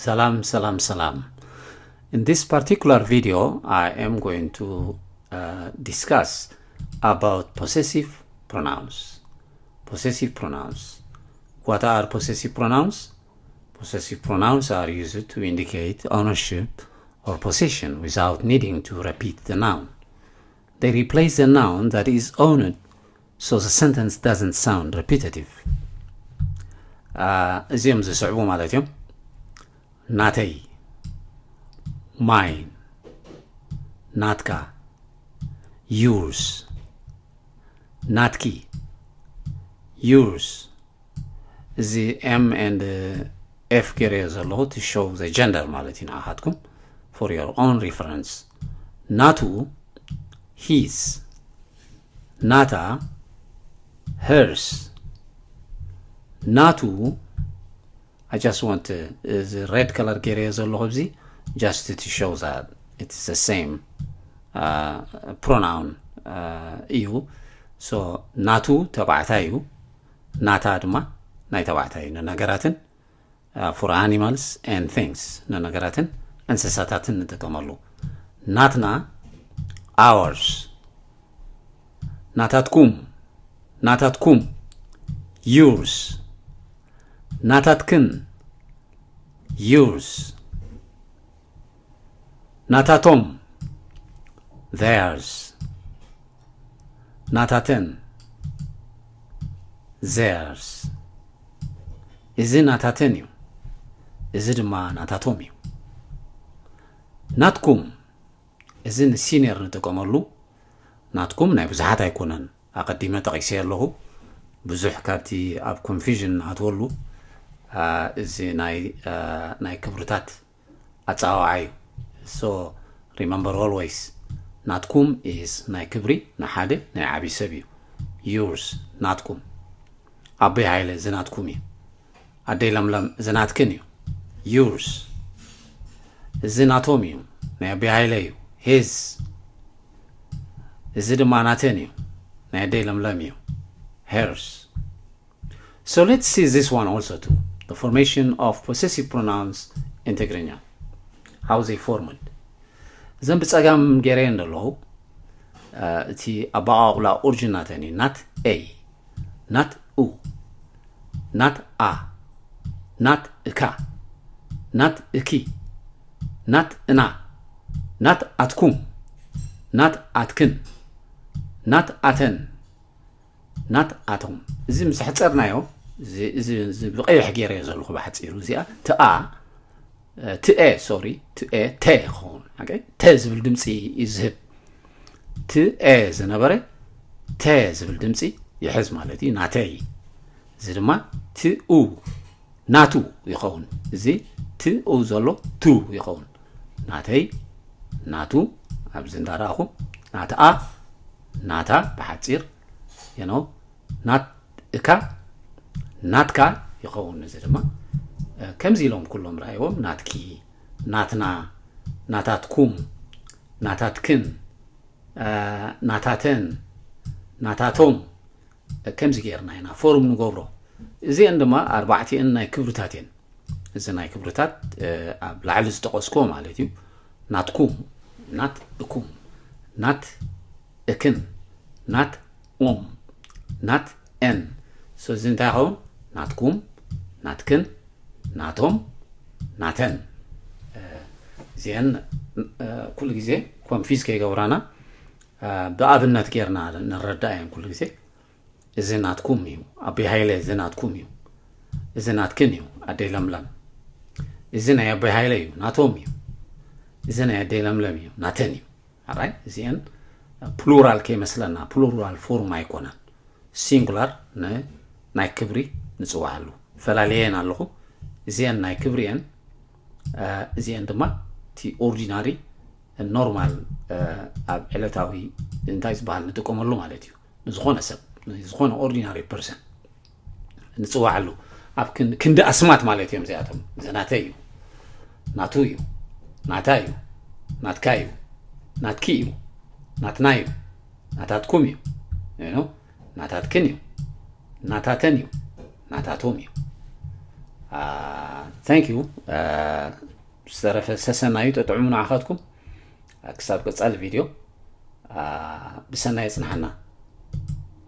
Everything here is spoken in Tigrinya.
ሰላም ሰላም ሰላም። In this particular video, I am going to uh, discuss about possessive pronouns. Possessive pronouns. What are possessive pronouns? Possessive pronouns are used to indicate ownership or possession without needing to repeat the noun. They replace the noun that is owned, so the sentence doesn't sound repetitive. እዚኦም ዝስዕቡ ማለት እዮም። ናተይ፣ mine፣ ናትካ፣ yours፣ ናትኪ፣ yours። እዚ M and F ገይረዮ ዘለኹ to show the gender ማለት እዩ ንዓኻትኩም, for your own reference። ናቱ፣ his፣ ናታ፣ hers፣ ናቱ። I just want to, እዚ red color ገይረዮ ዘለኹ ኣብዚ just to show that it's the same uh, pronoun uh, እዩ። So ናቱ ተባዕታይ እዩ፣ ናታ ድማ ናይ ተባዕታይ እዩ። ንነገራትን uh, for animals and things፣ ንነገራትን እንስሳታትን ንጥቀመሉ። ናትና፣ ours። ናታትኩም፣ ናታትኩም፣ yours። ናታትክን፣ yours። ናታቶም፣ theirs። ናታተን፣ theirs። እዚ ናታተን እዩ፣ እዚ ድማ ናታቶም እዩ። ናትኩም፣ እዚ ንሲኒየር ንጥቀመሉ። ናትኩም ናይ ብዙሓት ኣይኮነን፣ ኣቐዲመ ጠቒሰ ኣለኹ። ብዙሕ ካብቲ ኣብ ኮንፊዥን ንኣትወሉ፣ uh, እዚ ናይ uh, ናይ ክብርታት ኣጸዋውዓ እዩ። So remember always፣ ናትኩም is ናይ ክብሪ ንሓደ ናይ ዓቢ ሰብ እዩ። Yours፣ ናትኩም። ኣቦይ ሃይለ፣ እዚ ናትኩም እዩ። ኣደይ ለምለም፣ እዚ ናትክን እዩ። Yours። እዚ ናቶም እዩ፣ ናይ ኣቦይ ሃይለ እዩ። His። እዚ ድማ ናተን እዩ፣ ናይ ኣደይ ለምለም እዩ። Hers። So let's see this one also too. The formation of possessive pronouns in Tigrinya. How they formed. እዘን ብጸጋም ገይረየን ዘለኹ እቲ ኣበቓቕላ ኦሪጂን ናተን እዩ። ናት ኤ፣ ናት ኡ፣ ናት ኣ፣ ናት እካ፣ ናት እኪ፣ ናት እና፣ ናት ኣትኩም፣ ናት ኣትክን፣ ናት ኣተን፣ ናት ኣቶም። እዚ ምስ ኣሕጸርናዮ፣ እዚ ብቐይሕ ገይረዮ ዘለኹ ብሓጺሩ፣ እዚኣ ትኣ፣ ትኤ፣ ሶሪ፣ ትኤ፣ ተ ክኸውን። ሓቀይ? ተ ዝብል ድምጺ እዩ ዝህብ። ትኤ ዝነበረ ተ ዝብል ድምጺ ይሕዝ ማለት እዩ። ናተይ። እዚ ድማ ትኡ፣ ናቱ ይኸውን። እዚ ትኡ ዘሎ ቱ ይኸውን። ናተይ፣ ናቱ፣ ኣብዚ እንዳረኣኹ፣ ናትኣ፣ ናታ፣ ብሓጺር፣ you know፣ ናት እካ፣ ናትካ ይኸውን። እዚ ድማ ከምዚ ኢሎም ኩሎም ረኣይዎም፣ ናትኪ፣ ናትና፣ ናታትኩም፣ ናታትክን፣ ናታተን፣ ናታቶም፣ ከምዚ ጌርና ኢና ፎርም ንገብሮ። እዚአን ድማ ኣርባዕቲአን ናይ ክብርታት እየን። እዚ ናይ ክብርታት ኣብ ላዕሊ ዝጠቐስኮ ማለት እዩ። ናትኩም፣ ናት እኩም፣ ናት እክን፣ ናት ኦም፣ ናት ኤን። So እዚ እንታይ ይኸውን? ናትኩም፣ ናትክን፣ ናቶም፣ ናተን። እዚአን ኩሉ ግዜ ኮንፊዝ ከይገብራና ብኣብነት ጌርና ንረዳእ እየን ኩሉ ግዜ። እዚ ናትኩም እዩ ኣቦይ ሃይለ፣ እዚ ናትኩም እዩ። እዚ ናትክን እዩ ኣደይ ለምለም። እዚ ናይ ኣቦይ ሃይለ እዩ፣ ናቶም እዩ። እዚ ናይ ኣደይ ለምለም እዩ፣ ናተን እዩ። ኣራይ እዚአን ፕሉራል ከይመስለና፣ ፕሉራል ፎርም ኣይኮነን። ሲንጉላር ናይ ክብሪ ንጽውዓሉ። ፈላልየን ኣለኹ። እዚአን ናይ ክብሪ እየን። እዚአን ድማ እቲ ኦርዲናሪ ኖርማል ኣብ ዕለታዊ እንታይ ዝበሃል ንጥቀመሉ ማለት እዩ። ንዝኾነ ሰብ፣ ንዝኾነ ኦርዲናሪ ፐርሰን ንጽውዓሉ። ኣብ ክንዲ ኣስማት ማለት እዮም እዚኣቶም። ዘናተ እዩ፣ ናቱ እዩ፣ ናታ እዩ፣ ናትካ እዩ፣ ናትኪ እዩ፣ ናትና እዩ፣ ናታትኩም እዩ፣ ናታትክን እዩ፣ ናታተን እዩ፣ ናታቶም እዩ። Thank you ዝተረፈ ሰሰናዩ ጠጥዑሙ ንዓኻትኩም። ክሳብ ቀጻሊ ቪድዮ ብሰናይ ጽንሓና።